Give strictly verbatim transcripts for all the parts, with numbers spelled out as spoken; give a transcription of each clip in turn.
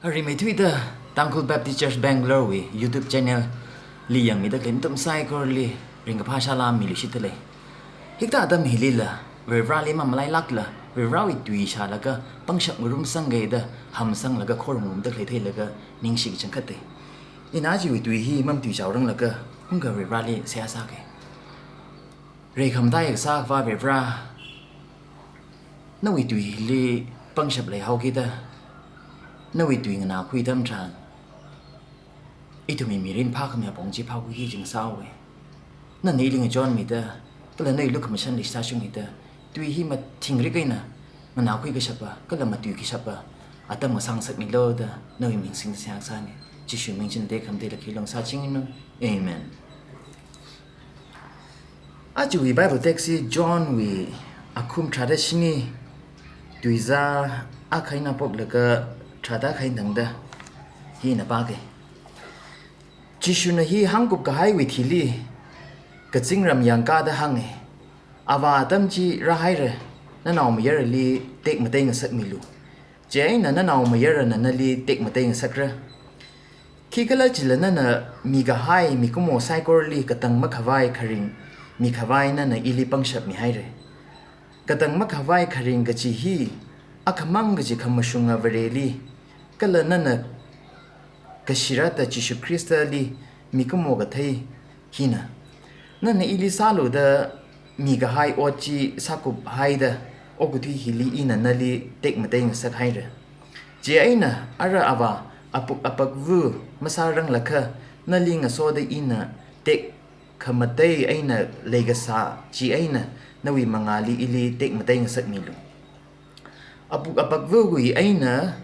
Arimei thuida Tangkhul Baptist Church Bangalore wui YouTube channel li yangmida khalei nathum saikorali ringkaphā salām miluishitdalei. Hikathā atam hilila, Varivarali mamalailākla, Varivarawui tui shālaga, pangshap ngarumsangkida, hamsanglaga, khorumrumda khalei theilaga, ningshi kachangkhatta. Ina ajawui tui hi mamatuichaoranglaga, hungkha Varivarali seihā sāka. Reikhamataiya kasā Akhava Varivara, nawui tuili pangshap leihaokida, nawui tui nganākhui atam tharan, ithumwui mirin phākhamei apong chi phākhuiki kaji ngasāhaowa. Nana ili ngachonmida, kala nawui lukhamashan leisāshungmida, tui hi mathingrik eina nganākhui kashapa, kala matui kashapa atam ngasā ngasakmilu da nawui ming singda seihā kasāna. Jishu ming china tekhamatei laki long sāchingranu. Amen. Ajawui Bible text hi John wui akhum tharāda shini, tuizā akha eina haophoklaga tharāda akha eina tangda hina pāka. Jishuna hi hāngkup kahaiwui thili kazingram yangkāda hānga, Avā atam chi rāhaira, nanaomayarali tekmatei ngasakmilu. Chieina nanaomayarana nali tekmatei ngasakra. Khikhalajila nana mikahai mikumo saikorali katang makhavai kharing mikhavai nana ili pangshap mihaira. Katang makhavai kharing kaji hi akhamang kaji khamashunga Vareli, kala nana kashirata Jishu Khristali mikumo kathei hina. Nana ili sālu da mikahai ot chi sākuphaida okathui hili ina nali tekmatei ngasakhaira. Chieina ara Avā apuk apakvu masāranglakha nali ngasoda ina tekhamatei eina leikasā chieina nawui mangāli ili tekmatei ngasakmilu. Apuk apakvawui eina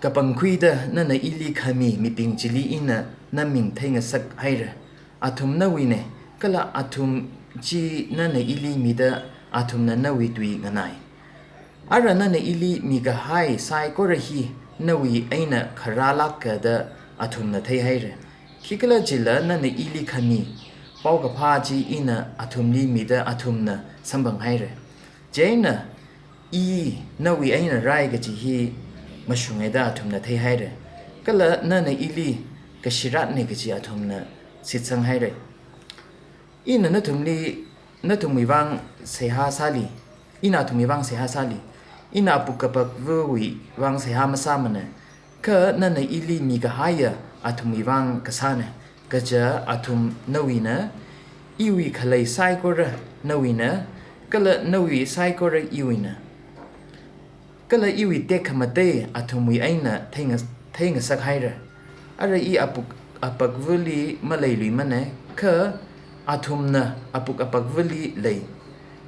kapangkhuida nana ili khami mibing chili ina naming theingasakhaira. Athum nawuina, kala athum chi nana ili mida athumna nawui tui nganai. Ara nana ili mikahai saikora hi nawui eina kharālāka da athumna theihaira. Khikhalajila nana ili khami paokaphā chi ina athumli mida athumna samphanghaira. Chieina I nawui eina rai kaji hi mashunga da athumna theihaira. Kala nana ili kashiratna kaji athumna shitsanghaira. Ina nathumli, nathumwui vang seihā sāli, ina athumwui vang seihā sāli, ina apuk apakvawui vang seihā masāmana, kha nana ili mikahaiya athumwui vang kasāna, kaja athum nawuina, iwui khalei saikora nawuina, kala nawui saikora iwuina. Kala iwui tekhamatei athumwui eina theingas-, theingasakhaira. Ara I apuk apakvali maleiluimana, kha athumna apuk apakvali lei.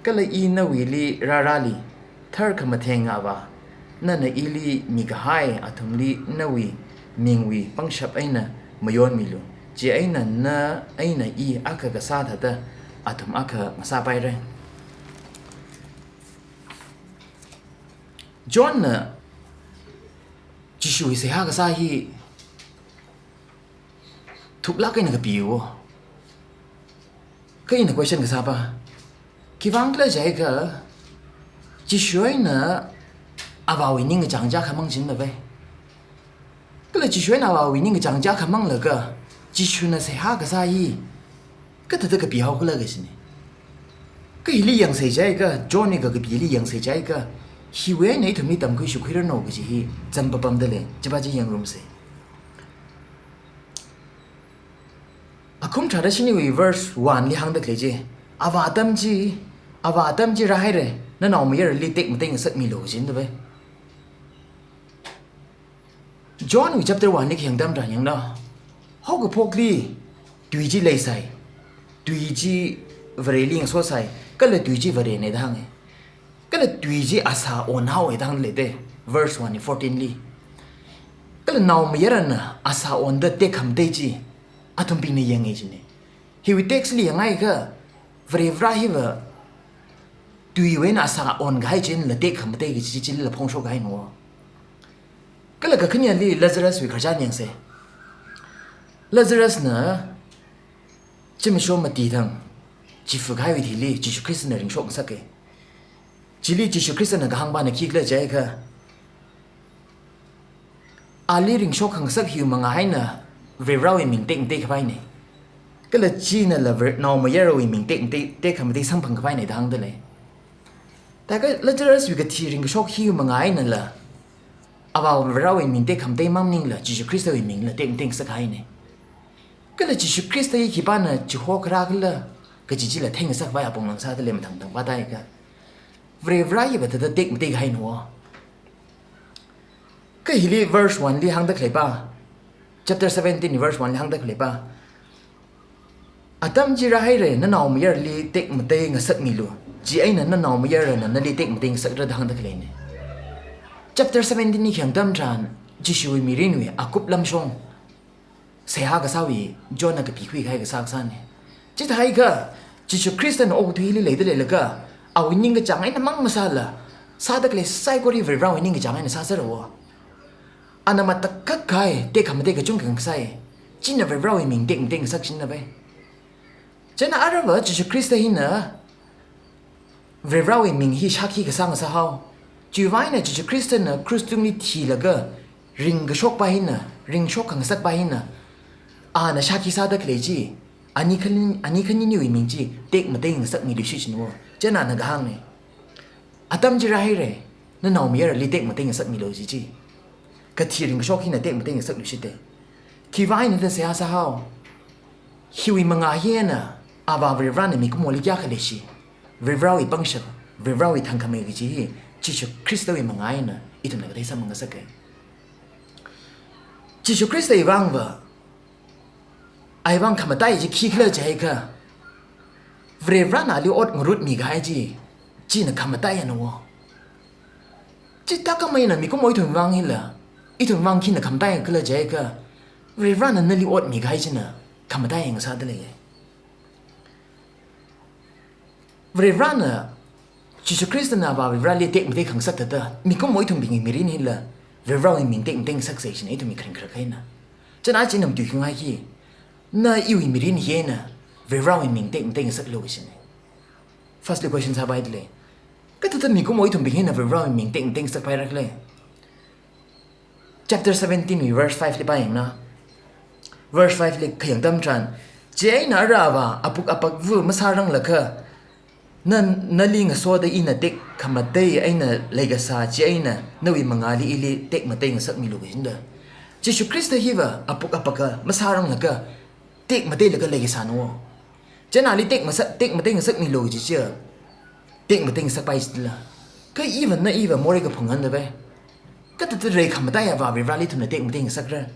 Kala I nawuili rārāli, tharkhamatheng Avā, nana ili mikahai athumli nawui mingwui pangshap eina mayonmilu. Chieina na eina I akha kasā thāda athum akha ngasāpaira. Johnna Jishuwui seihā kasā hi thuklāk eina kapiwo. Kha ina question kasāpa, khiwuivang khala jiakha, Jishu eina Avāwui ningkachāng chi akhamang china vai. Kala Jishu eina Avāwui ningkachāng chi akhamanglaga, Jishuna seihā kasā hi kathāda kapihaokhala kajina. Kha hili yangsei jiakha, Johnna kakapili yangsei jiakha, hiwui eina ithumli tamkhui shukhuiranu kaji hi zangpapamdalei, chiva chi yangrumsei. Akhum tharāda shiniwui verse one li hāngda khalei chi, Avā atam chi, Avā atam chi rāhaira, nanaomayarali tekmatei ngasakmilu kajina vai. Johnwui chapter one li khayang atam tharan yanglu. Haokaphokli tui chi leisai, tui chi Vareli ngasosai, kala tui chi Varena da hānga. Kala tui chi asā onhaowa da hāngda leite, verse one li, fourteen li. Kala naomayarana asā onda tekhamatei chi athumbingna yanga jina. Hiwui text li yangakha, Varivara hiva tuiwui eina asā onkahai chila tekhamatei kaji chila phongshok kahaina. Kala kakhaneli Lazaruswui khararchan yangsei. Lazarusna zimiksho mati thang chifa kahaiwui thili Jishu Khristana ringshok ngasaka. Chili Jishu Khristana kahāngpana khikhala jiakha, ali ringshok khangasak hiwui mangā eina Varivarawui ming tekmatei khavai ne. Kala chinala Var-, naomayarawui ming tekmatei, tekhamatei samphang khavai ne da hāngda lei. Thākha Lazaruswui kathi ringkashok hiwui mangā einala, Avā Varivarawui ming tekhamatei mang maningla, Jishu Khristawui mingla tekmatei ngasak kahai ne. Kala Jishu Khrista hi khipāna chihokharā khala kaji chila theingasak khavai apong lang sāda lei mathang mathang pāda haiakha. Varivara hiva thāda tekmatei kahai ne wo. Kha hili verse one li hāngda khalei pa, chapter seventeen verse one li hāngda khalei pa, atam chi rāhaira, nanaomayarali tekmatei ngasakmilu, chieina nanaomayarana nali tekmatei ngasakra da hāngda khalei ne. Chapter seventeen li khayang atam tharan, Jishuwui mirinwui akup lamshong seihā kasāwui Johnna kapikhui kahai kasā kasā ne. Chithākha, Jishu Khristana okathuili leida leilakha, awui ningkachāng eina mang masāla, sāda khalei saikora Varivarawui ningkachāng eina sāsera wo. Ana matakhak kahai tekhamatei kachungkha ngasai. China Varivarawui ming tekmatei ngasak china vai. Chieina aruiva Jishu Khrista hina Varivarawui ming hi shākhi kasā ngasāhao. Chiwui vang eina Jishu Khristana krus tungli thilaga ringkashok pa hina, ringshok khangasak pa hina, ana shākhi sāda khalei chi, ani khani, ani khaniniwui ming chi tekmatei ngasakmilu shi china wo. Chieina ana kahāng ne. Atam chi rāhaira, nanaomayarali tekmatei ngasakmilu chi chi. Kathi ringkashok hina tekmatei ngasaklu shite. Khiwui vang eina da seihā sāhao. Hiwui mangā hi eina, Avā Varivarana mikumoli kayākha leishi, Varivarawui pangshap, Varivarawui thangkhamei kaji hi, Jishu Khristawui mangā eina ithumna kathei samphang ngasaka. Jishu Khristawui vangva, awui vang khamataiya chi khikhala jiakha, Varivarana ali ot ngarutmi kahai chi, china khamataiya na wo. Chithākhamei eina mikumo ithumwui vang hila, ithumwui vang khina khamataiya khala jiakha, Varivarana nali otmi kahai china khamataiya ngasāda lei. Varivarana, Jishu Khristana Avā Varivarali tekmatei khangasak thāda, mikumo ithumbingwui mirin hila, Varivarawui ming tekmatei ngasaksa china ithumwui kharing kharak eina. Chieina chi ina matuikhangai hi, na iwui mirin hi eina, Varivarawui ming tekmatei ngasaklu kajina. Firstly question sāpaida lei. Kathāda mikumo ithumbing hina Varivarawui ming tekmatei ngasakpaira khala. Chapter seventeen wui verse five li pāyangna. Verse five li khayang atam tharan, chieina ara Avā, apuk apakva masāranglakha, na, nali ngasoda ina tekhamatei eina leikasā chieina nawui mangāli ili tekmatei ngasakmilu kajina da. Jishu Khrista hiva apuk apaka masāranglakha tekmateilaga leikasā na wo. Chieina ali tekmasak, tekmatei ngasakmilu kaji chiya, tekmatei ngasakpai chila. Kha iva na iva morei kaphung nganda vai. Kathāda rai khamataiya Avā Varivarali ithumna tekmatei ngasakra.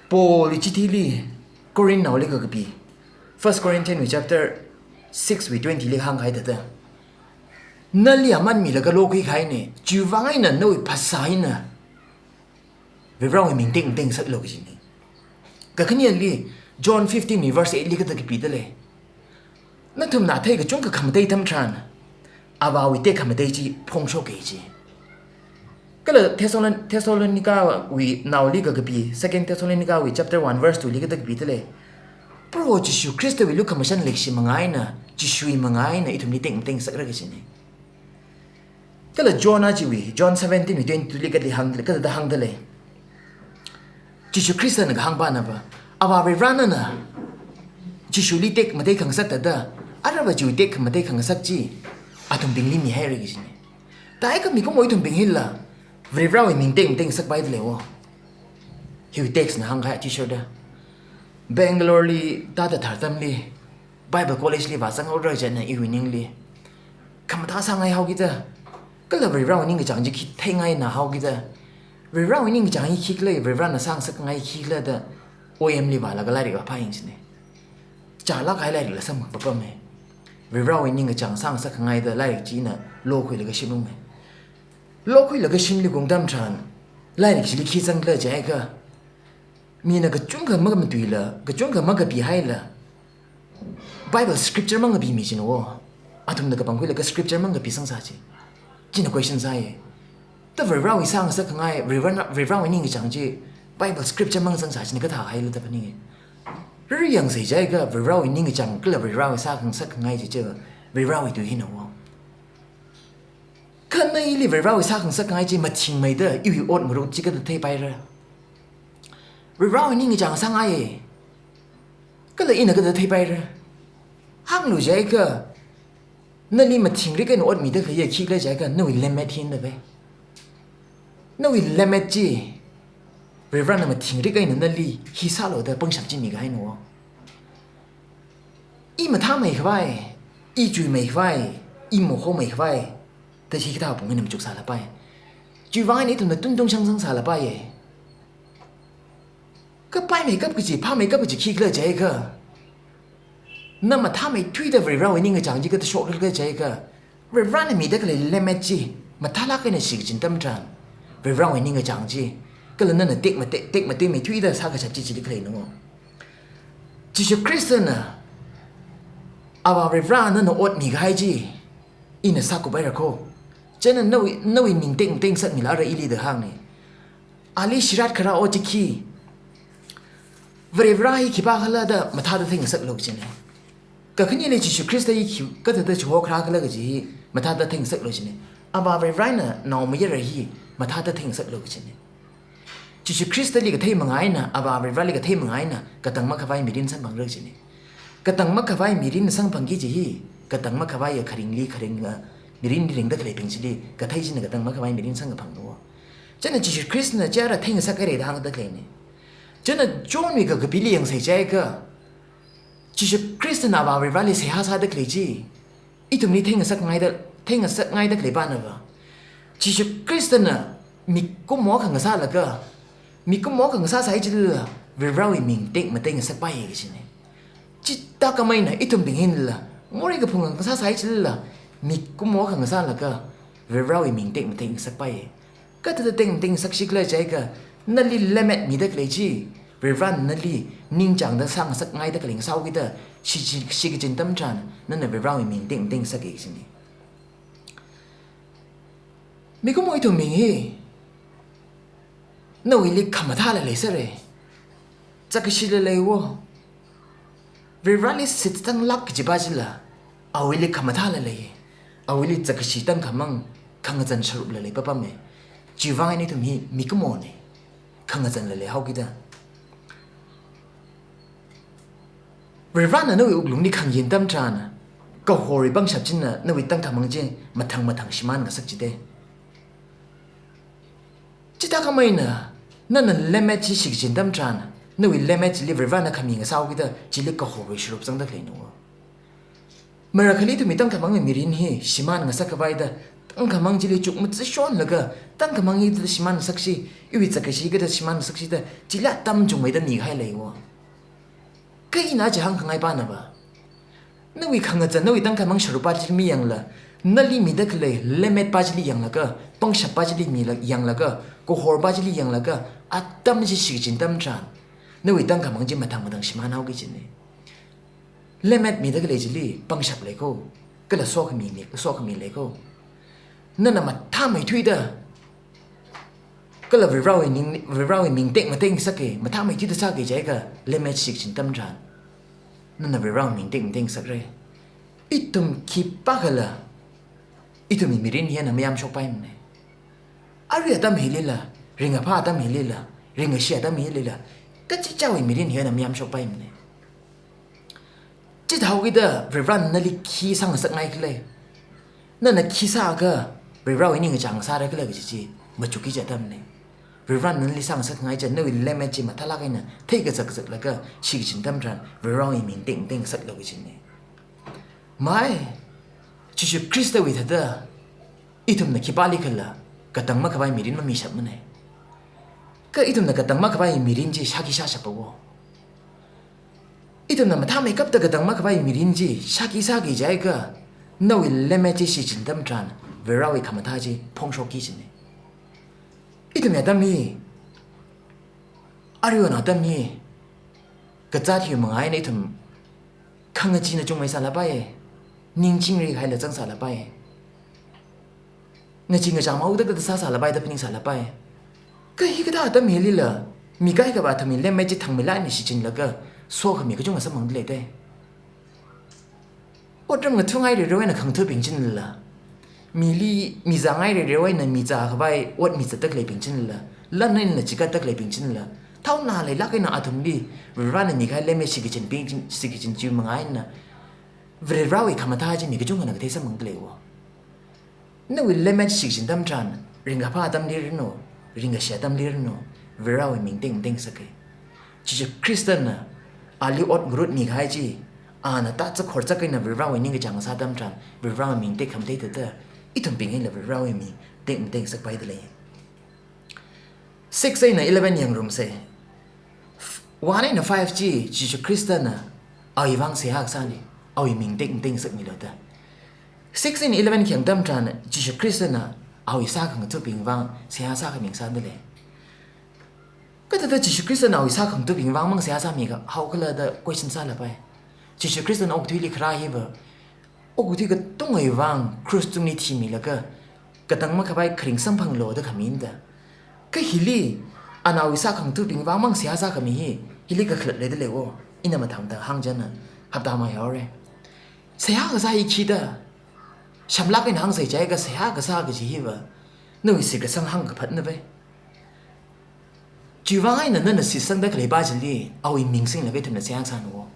Paulwui chithili, Corinthnaoli kakapi, First Corinthians wui chapter six wui twenty li hāngkahai thāda, nali aman milaga lokhui kahai ne, chiwui vang eina nawui phasā eina Varivarawui ming tekmatei ngasaklu kajina. Kakhaneli, John fifteen wui verse eight li kathāda kapida lei. Nathumna athei kachungkha khamatei atam tharan, Avāwui tekhamatei chi phongshoka ji. Kala Thessalon-, Thessalonica wui naoli kakapi, Second Thessalonica wui chapter one verse two li kathāda kapida lei. Proho Jishu Khristawui lukhamashan leikashi mangā eina, Jishuwui mangā eina ithumli tekmatei ngasakra kajina. Kala Johnna chiwui, John seventeen wui twenty-two li kathāda hāng, kathāda hāngda lei. Jishu Khristana kahāng panava, Avā Varivarana Jishuli tekmatei khangasak thāda, arava chiwui tekhamatei khangasak chi athumbingli mihaira kajina. Thākha mikumo ithumbing hila Varivarawui ming tekmatei ngasakpaida lei wo. Hiwui text na hāngkahai athishurda, Bangalore li tāda thar atamli, Bible College li vāzanghaora chieina iwui ningli khamathā sāngai haokida, kala Varivarawui ningkachāng chi khi theingaina haokida, Varivarawui ningkachāng hi khikhala, Varivarana sāngasak khangai khikhala da O M li vālaga lairik vāphāyang china. Chālāk kahai lairikla samphang papama. Varivarawui ningkachāng sāngasak khangaida lairik chi ina lokhuilaga shim ungma. Lokhuilaga shimli kung atam tharan, lairik chili khi zangkhala jiakha, mina kachungkha makamatuila, kachungkha makapihaila, Bible scripture mangapimi china wo. Athumna kapangkhuilaga scripture mangapisangsa chi. China question sāya. Thāda Varivarawui sāngasak khangai, Varivara, Varivarawui ningkachāng chi Bible scripture mangasangsa china kathāhaila da phaninga. Riri yangsa jiakha Varivarawui ningkachāng kala Varivarawui sāngasak khangai chi chi Varivarawui tui hina wo. Kha ili Varivarawui sākhangasak kahai chi mathingmeida iwui ot ngarut chi kathāda theipaira? Varivarawui ningkachāng sāngaiya. Kala ina kathāda theipaira? Hānglu jiakha, nali mathingrik eina ot mida khaleiya khikhala jiakha, nawui lemmet hina ve. Nawui lemmet chi Varivarana mathingrik eina nali hi sālu da pangshap chi mikahaina. I mathāmeikhavai, i chuimeikhavai, i mohommeikhavai da hikathā apong eina machuksālapai. Chiwuivang eina ithumna tungtung shangzang sālapaiya. Kha paimeikap kaji, phāmeikap kaji khikhala jiakha, na mathāmeithuida Varivarawui ningkachāng chi kathāda shokra khala jiakha, Varivarana mida khalei lemmet chi mathālāk eina shikachin atam tharan, Varivarawui ningkachāng chi, kala nana tekmate-, tekmateimei thuida sākashap chi chili khaleina. Jishu Khristana, Avā Varivara, nana ot mikahai chi ina sākuphaira kho. Chieina nawui, nawui ming tekmateingasakmilu ara ili da hāngna. Ali shirat kharā ot chi khi, Varivara hi khipākhala da mathāda theingasaklu kajina. Kakhaneli Jishu Khrista hi khi, kathāda chihokharākhala kaji hi mathāda theingasaklu kajina. Avā Varivarana naomayara hi mathāda theingasaklu kajina. Jishu Khristali kathei manga eina, Avā Varivarali kathei manga eina, katang makhavai mirin samphangra kajina. Katang makhavai mirin samphangki kaji hi, katang makhavaiya kharingli kharinga mirin ringda khaleibing chili, kathei china katang makhavai mirin samkaphangna. Chieina Jishu Khristana chara theingasakhaira da hāngda khaleina. Chieina Johnwui kakapili yangsei jiakha, Jishu Khristana Avā Varivarali seihā sāda khalei chi ithumli theingasakngaida, theingasakngaida khalei pana va, Jishu Khristana mikumo akha ngasālaga, mikumo akha ngasāsai chilila, Varivarawui ming tekmateingasakpaiya kajina. Chithākhamei eina ithumbing hinala, morei kaphung akha ngasāsai chilila, mikumo akha ngasālaga, Varivarawui ming tekmateingasakpaiya. Kathāda tekmateingasakki khala jiakha, nali lemmet mida khalei chi, Varivarana nali ningchāngda sāngasakngaida khalei ngasāhaokida, shi-, shi-, shikachin atam tharan, nana Varivarawui ming tekmateingasaka kajina. Mikumo ithumbing hi, nawuili khamathāla leisāra. Chākashila leiwo. Varivarali shitsanglāk kajipa chila, awuili khamathāla lei. Awuili chākashi tangkhamang, khangazan sharupla leipapama. Chiwuivang eina ithum hi mikumona. Khangazanla leihaokida. Varivarana nawui wuklungli khangaying atam tharan, kahorwui pangshap china nawui tangkhamang chi mathang mathang shimānngasak jida. Chithākhamei eina, nana lemmet chi shikachin atam tharan, nawui lemmet chili Varivarana khami ngasāhaokida, chili kahorwui sharup zangda khaleina. Marakhali ithumwui tangkhamangwui mirin hi shimānngasak khavaida, tangkhamang chili chukmajāshonlaga, tangkhamang hi kathāda shimānngasakki, iwui chākashi kathāda shimānngasakki da, chili atam chungmeida mikahai leiwo. Kha ina chi hāngkhangai pana va, nawui khangazan, nawui tangkhamang sharupa chili mayangla, nali mida khalei lemmetpa chili yanglaga, pangshappa chili mila-, yanglaga, kahorpa chili yanglaga, atam chi shikachin atam tharan, nawui tangkhamang chi mathang mathang shimānhaoki kajina. Lemmet mida khalei chili pangshap lei kho, kala sokhami mi, sokhami lei kho. Nana mathāmeithuida, kala Varivarawui ning, Varivarawui ming tekmateingasaka, mathāmeithuida sāki jiakha, lemmet shikachin atam tharan, nana Varivarawui ming tekmateingasakra. Ithum khipākhala, ithumwui mirin hina mayamshokpaimana. Arui atam hilila, ringkaphā atam hilila, ringkashi atam hilila, kachichāwui mirin hina mayamshokpaimana. Chithāhaokida Varivarana nali khi sāngasakngai khala? Nana khi sākha Varivarawui ningkachāng sāra khala kaji chi machukki kaji atamna. Varivarana nali sāngasakngai chi nawui lemmet chi mathālāk eina theikazak kazak laga shikachin atam tharan Varivarawui ming tekmateingasaklu kajina. Mai, Jishu Khristawui thāda ithumna khipālikhala katang makhavai mirin mamishapmana. Kha ithumna katang makhavai mirin chi shāki shāshappawo. Ithumna mathāmeikapta katang makhavai mirin chi shāki sāki jiakha, nawui lemmet chi shichin atam tharan Varivarawui khamathā chi phongshokki kajina. Ithumwui atam hi, aruiwui atam hi, kazāt hiwui manga eina ithum khangachee eina chungmei sālapai, ning chingri haila zang sālapai, ngachee ngacham haoda kathāda sāsālapai da phaning sālapai. Kha hikathā atam hilila, mi kaikhava athumwui lemmet chi thangmeilāk eina shichinlaga, sokhami kachungkha samphangda leida. Otram ngathungai riro eina khangathabing chinala, mili, mi zāngai rereo eina mi zākhavai ot mi zatda khaleibing chinla, lan eina chigatda khaleibing chinla, thaona leilāk eina athumli Varivarana mikahai lemmet shikachin ping-, shikachin chiwui manga eina Varivarawui khamathā chi mi kachungkhana kathei samphangda leiwo. Nawui lemmet shikachin atam tharan, ringkaphā atamli ranu, ringkashi atamli ranu, Varivarawui ming tekmatei ngasaka. Jishu Khristana ali ot ngarut mikahai chi, ana tachak horchak eina Varivarawui ningkachāng sā atam tharan, Varivarawui ming tekmathei thāda, ithumbing hila Varivarawui ming tekmatei ngasakpaida lei. Six eina eleven yangrumsa. One eina five chi Jishu Khristana awui vang seihā kasāna, awui ming tekmatei ngasakmilu da. Six eina eleven khayang atam tharan Jishu Khristana awui sākhangathabing vang seihā sākhami ngasāda lei. Kathāda Jishu Khristana awui sākhangathabing vang mang seihā sāmihao khala da question sālapai. Jishu Khristana okathuili kharā hiva, okathui katongawui vang cross tungli thimilaga, katang makhavai kharing samphanglu da khamina da. Kha hili, ana awui sākhangathabing vang mang seihā sākhami hi, hili kakhalat leida leiwo, ina mathāda hāngchānna, hapta mai haora. Seihā kasā hi khi da, shamlāk eina hāngsai chiakha seihā kasā kaji hiva, nawui shitkasang hāngkaphatna pai. Chiwui vang eina nana shitsangda khaleipa chili, awui ming singlaga ithumna seihā kasāna wo.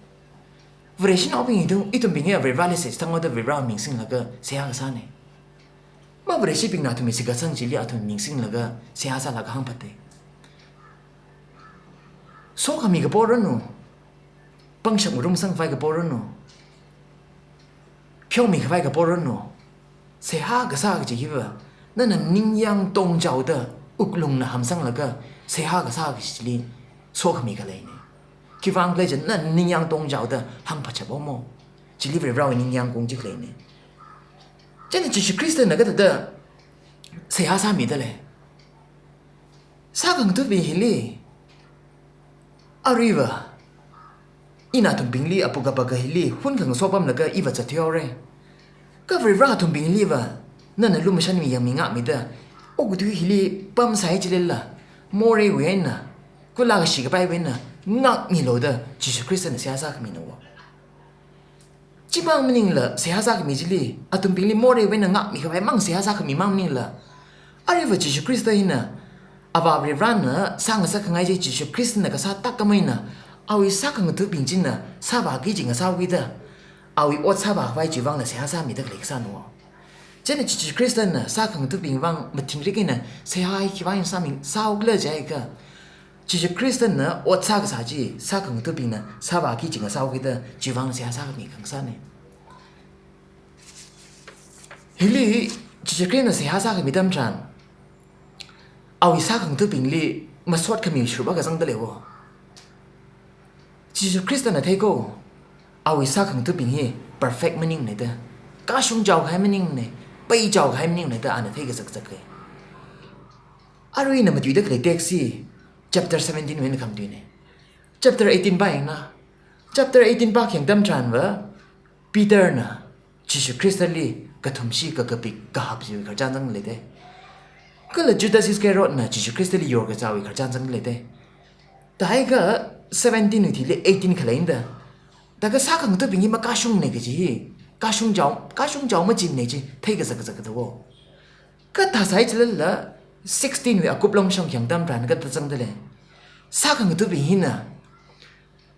Vareshinaobing ithum, ithumbing hi Varivarali shitsangda Varivarawui ming singlaga seihā kasāna. Ma Vareshibingna athumwui shitkasang chili athum ming singlaga seihā sālaga hāngphatta. Sokhami kapo ranu, pangshap ngarumsangkhavai kapo ranu, pheomikhavai kapo ranu, seihā kasā kaji hiva, nana ningyāng tongchaoda, wuklungna hamsanglaga, seihā kasā kaji chili, sokhami khaleina. Khiwui vang khala jiakha nana ningyāng tongchaoda, hāngphachap haomo. Chili Varivarawui ningyāng kong chi khaleina. Chieina Jishu Khristana kathāda seihā sāmida lei. Sākhangathabing hili, aruiva, ina athumbingli apuk apaga hili, hun khangaso pamlaga iva zatthui haora. Kha Varivara athumbingliva, nana lumashanmi yangmi ngākmida, okathui hili pamsai chilala, moreiwui eina, kula kashi kapaiwui eina, ngākmilu da, Jishu Khristana seihā sākhamina wo. Chimang maningla, seihā sākhami chili, athumbingli moreiwui eina ngākmikhavai mang seihā sākhami mang maningla, aruiva Jishu Khrista hina, Avā Varivarana sāngasakkhangai chi Jishu Khristana kasā tākam eina, awui sākhangathabing china, sāvāki kaji ngasāhaokida, awui ot sāvākhavai chiwui vangla seihā sāmida khalei kasāna wo. Chieina Jishu Khristana sākhangathabing vang mathingrik eina seihā hi khiwui vang sāmi, sāhao khala jiakha, Jishu Khristana ot sākasā chi, sākhangathabingna sāvāki kaji ngasāhaokida, chiwui vang seihā sākhami khangasāna. Hili, Jishu Khristana seihā sākhami atam tharan, awui sākhangathabingli masot khami shurba kazangda leiwo. Jishu Khristana theiko, awui sākhangathabing hi perfect maningmana da, kashung chaokahai maningmana, pei chaokahai maningmana da ana theikazak zakai. Arui ina matuida khalei text hi chapter seventeen wui eina khamatuina. Chapter eighteen pāyangna. Chapter eighteen pākhayang atam tharanva, Peterna Jishu Khristali kathumshi kakapik kahap chiwui khararchan zangda leida. Kala Judas Iscariotna Jishu Khristali yorkazāwui khararchan zangda leida. Thākha seventeen wui thili eighteen khaleina da. Thākha sākhangathabing hi makashungmana kaji hi, kashung chao, kashung chao machimana chi theikazak kazak da wo. Kha thāsai chilala sixteen wui akup longshong khayang atam tharan kathāda zangda lei. Sākhangathabing hina,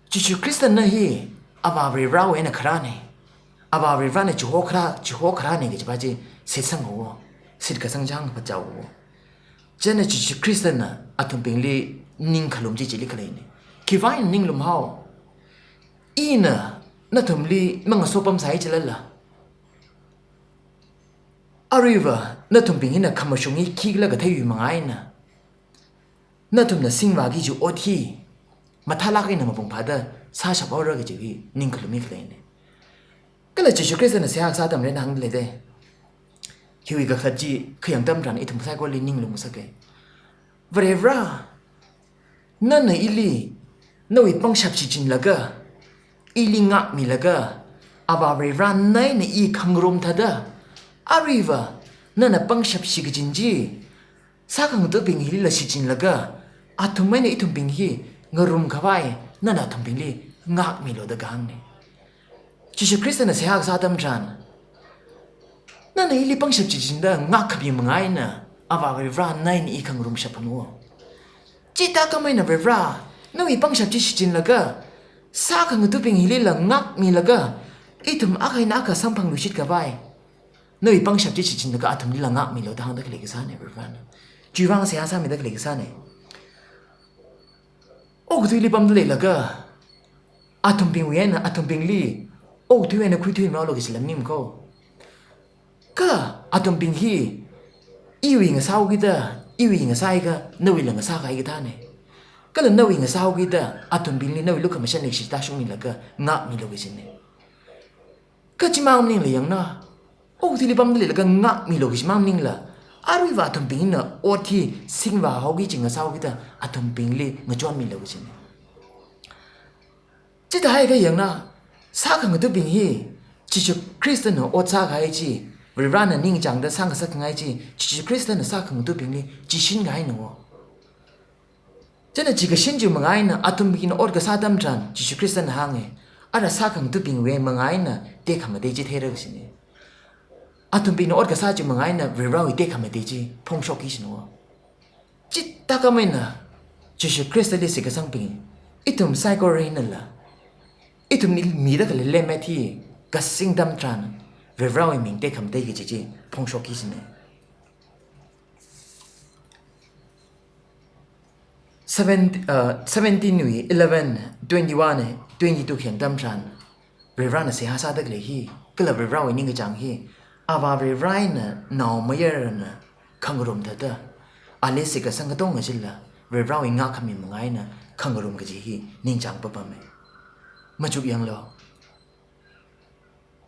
Jishu Khristana hi Avā Varivarawui eina kharāna, Avā Varivarana chiho kharā, chiho kharāna kajipa chi shitsanghaowo, shitkasang chi hāngphachao haowo. Chieina Jishu Khristana athumbingli ningkhalum chi chili khaleina. Khiwui vang ninglum hao? Ina nathumli mangaso pamsai chilala, aruiva, nathumbing hina khamashung hi khikhala katheiwui manga eina, nathumna singvāki kaji ot hi mathālāk eina mapung phāda sāshap haora kajiwui ningkhalum hi khaleina. Kala Jishu Khristana seihā kasā atam eina hāngda leida. Hiwui kakhalat chi khayang atam tharan ithum saikorali ninglum ngasaka. Varivara, nana ili, nawui pangshap shichinlaga, ili ngākmilaga, Avā Varivara na eina i khangarum thāda, aruiva, nana pangshap shikachin chi, sākhangathabing hilila shichinlaga, athum eina ithumbing hi ngarumkhavai, nana athumbingli ngākmilu da kahāngna. Jishu Khristana seihā kasā atam tharan, Nana ili pangshap chichinda ngākkhami manga eina, Avā Varivara, na eina i khangarumshap haowa. Chithākhamei eina Varivara, nawui pangshap chi shichinlaga, sākhangathabing hilila ngākmilaga, ithum akha eina akha samphangluishit khavai, nawui pangshap chi shichinlaga athumlila ngākmilu da hāngda khalei kasāna Varivarana. Chiwuivang seihā sāmida khalei kasāna. Okathuili pamda leilaga, athumbingwui eina athumbingli okathui eina khuithuihaolu kaji lam ning ko. Kha athumbing hi iwui ngasāhaokida, iwui ngasāhaiakha nawuila ngasākahai kathāna. Kala nawui ngasāhaokida athumbingli nawui lukhamashan leikashi tāshungmilaga ngākmilu kajina. Kha chimang maningla yangna, okathuili pamda leilaga ngākmilu kajimang maningla, aruiva athumbingna ot hi singvā haoki kaji ngasāhaokida athumbingli ngachonmilu kajina. Chithāhaiakha yangna, sākhangathabing hi Jishu Khristana ot sākahai chi, Varivarana ningchāngda sāngasakkhangai chi, Jishu Khristana sākhangathabingli chishinkahaina wo. Chieina chi kashin chiwui manga eina athumbingna ot kasā atam tharan Jishu Khristana hānga, ara sākhangathabingwui manga eina tekhamatei chi theira kajina. Athumbingna ot kasā chiwui manga eina Varivarawui tekhamatei chi phongshokki kajina wo. Chithākhamei eina Jishu Khristali shitkasangbing, ithum saikora einala, ithumli mida khalei lemmet hi kasing atam tharan Varivarawui ming tekhamatei kaji chi phongshokki kajina. Seven, uh, seventeen wui eleven, twenty-one, twenty-two khayang atam tharan, Varivarana seihā sāda khalei hi, kala Varivarawui ningkachāng hi, Avā Varivara eina naomayarana khangarum thāda, ali shitkasang katonga chila, Varivarawui ngākkhami manga eina khangarum kaji hi ningchāng papama. Machuk yanglu.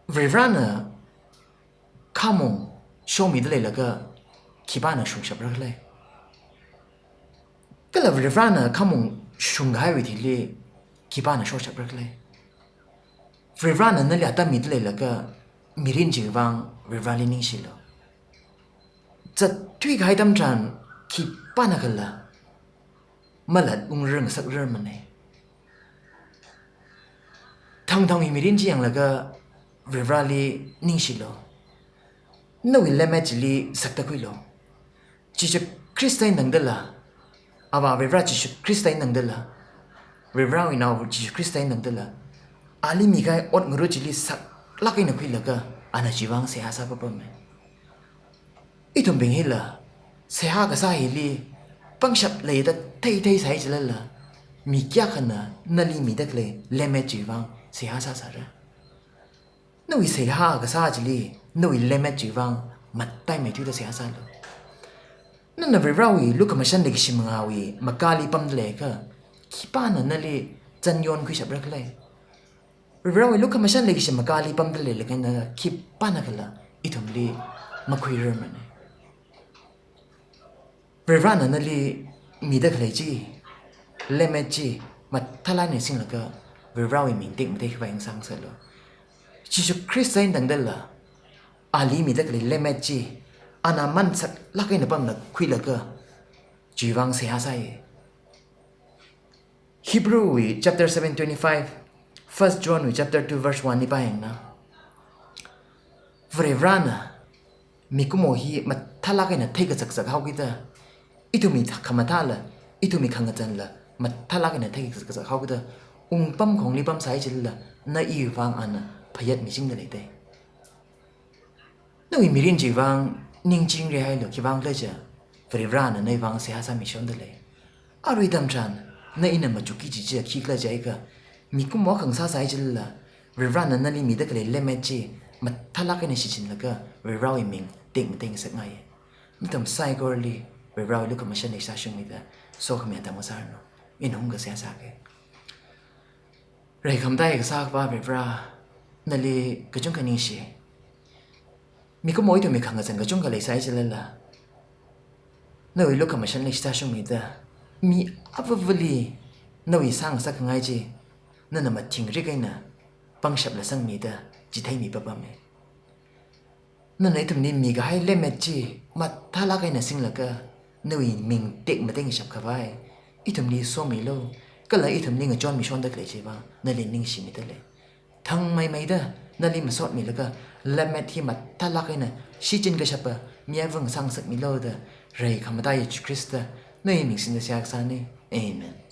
Varivarana khamong shomida leilaga khipāna shungshapra khala? Kala Varivarana khamong shungkahaiwui thili khipāna shoshapra khala? Varivarana nali atam mida leilaga mirin chiwui vang Varivarali ningshilu. Zatthuikahai atam tharan khipānakhala malat ungrarngasakrar mana. Thangthangwui mirin chi yanglaga Varivarali ningshilu. Nawui lemmet chili sakta khuilu. Jishu Khrista eina tangdala, Avā Varivara Jishu Khrista eina tangdala, Varivarawui nao Jishu Khrista eina tangdala, ali mikahai ot ngarut chili saklāk eina khuilaga, ana chiwui vang seihā sā papama. Ithumbing hila, seihā kasā hili, pangshap leida theithei sāi chilala, mi kayākhana nali mida khalei lemmet chiwui vang seihā sāsāra? Nawui seihā kasā chili, nawui lemmet chiwui vang mataimeithuida seihā sālu. Nana Varivarawui lukhamashan leikashi mangāwui makali pamda leiakha, khipāna nali zan yonkhuishapra khala? Varivarawui lukhamashan leikashi makali pamda leilaga eina khipānakhala ithumli makhuirar mana. Varivarana nali mida khalei chi, lemmet chi, mathālāk eina singlaga Varivarawui ming tekmatei khavai ngasāngasalu. Jishu Khrista eina tangdala, ali mida khalei lemmet chi, ana man saklāk eina pamna khuilaga, chiwui vang seihā sāi. Hebrew wui chapter seven twenty-five, First John wui chapter two verse one li pāyangna, Varivarana mikumo hi mathālāk eina theikazakzak haokida, ithumwui khamathāla, ithumwui khangazanla mathālāk eina theikazakzak haokida, wungpamkhongli pamsai chilala, na iwui vang ana phayat michingda leidei. Nawui mirin chiwui vang ningchingri hailu, khiwui vang khala jiakha, Varivarana nawui vang seihā sāmishonda lei. Arui atam tharan, na ina machukki kaji chi khikhala jiakha, mikumo akha ngasāsai chilala, Varivarana nali mida khalei lemmet chi, mathālāk eina shichinlaga, Varivarawui ming tekmatei ngasakngai. Nathum saikorali, Varivarawui lukhamashan leikashi tāshungmida, sokhami atam ngasāranu. Ina hungkasā sāke. Reikhamataiya kasā Akhava Varivara, nali kachungkha ningshi. Mikumo ithumwui khangazan kachungkha leisai chilala, nawui lukhamashan leikashi tāshungmida, mi avāvali nawui sāngasakkhangai chi, nana mathingrik eina pangshapla sangmida, chitheimi papame. Nana ithumli mikahai lemmet chi mathālāk eina singlaga, nawui ming tekmatei ngashap khavai ithumli somilu, kala ithumli ngachonmishonda khalei chiwui vang nali ningshimida lei. Thangmeimeida nali masotmilaga, lemmet hi mathālāk eina shichin kashapa mi avāng sāngasakmilu da, rai khamataiya Jishu Khrista nawui ming singda seihā kasāna. Amen.